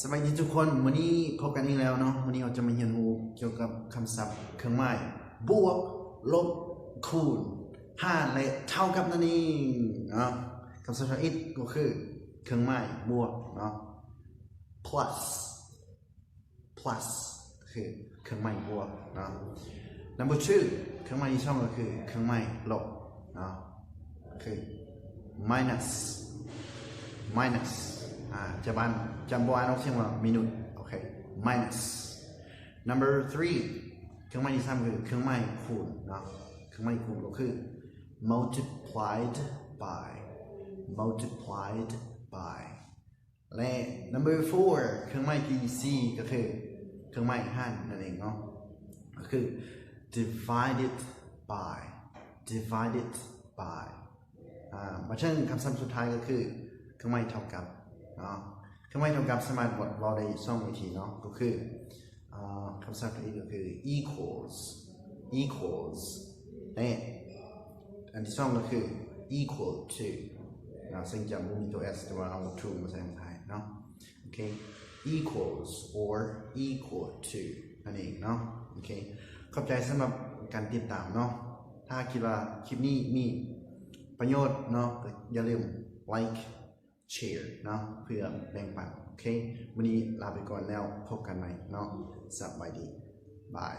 ສະບາຍດີທຸກຄົນ, ມື້ນີ້ພົບກັນອີກແລ້ວເນາະ. ມື້ນີ້ເຮົາຈະມາຮຽນຮູ້ກ່ຽວກັບຄຳສັບເຄື່ອງໝາຍບວກ, ລົບ, ຄູນ, ຫານ ແລະ ເທົ່າກັບນັ້ນເອງເນາະ. ຄຳສັບທີໜຶ່ງກໍຄືເຄື່ອງໝາຍບວກເນາະ, plus, plus ຄືເຄື່ອງໝາຍບວກເນາະ. Number two ເຄື່ອງໝາຍທີສອງກໍຄືເຄື່ອງໝາຍລົບເນາະ, ຄື minus, minus ອ່າ ຈະບ້ານ ຈະບໍ່ອ່ານອອກສຽງວ່າ minute, ໂອເຄ minus. Number three ເຄື່ອງໝາຍທີສາມຄືເຄື່ອງໝາຍຄູນເນາະ, ເຄື່ອງໝາຍຄູນກໍຄື multiplied by, multiplied by. ແລະ number four ເຄື່ອງໝາຍທີສີ່ກໍຄືເຄື່ອງໝາຍຫານນັ້ນເອງເນາະ, ກໍຄື divided by, divided by. ອ່າ ມາເຖິງຄຳສັບສຸດທ້າຍກໍຄືເຄື່ອງໝາຍເທົ່າກັບເນາະ. ເຄື່ອງໝາຍເທົ່າກັບສາມາດເວົ້າໄດ້ສອງວິທີເນາະ, ກໍຄື ອ່າ ຄຳສັບທີໜຶ່ງກໍຄື equals, equals ແລະ ອັນທີສອງກໍຄື equal to ເນາະ, ເຊິ່ງຈະບໍ່ມີຕົວ s ແຕ່ວ່າເອົາ to ມາໃສ່ຂ້າງທ້າຍເນາະ. ໂອເຄ equals or equal to ນັ້ນເອງເນາະ. ໂອເຄ ຂອບໃຈສຳລັບການຕິດຕາມເນາະ. ຖ້າຄິດວ່າຄລິບນີ້ມີປະໂຫຍດເນາະ ກໍຢ່າລືມ like, share ເນາະ ເພື່ອແບ່ງປັນ. ໂອເຄ ມື້ນີ້ລາໄປກ່ອນແລ້ວ, ພົບກັນໃໝ່ເນາະ. ສະບາຍດີ, ບາຍ.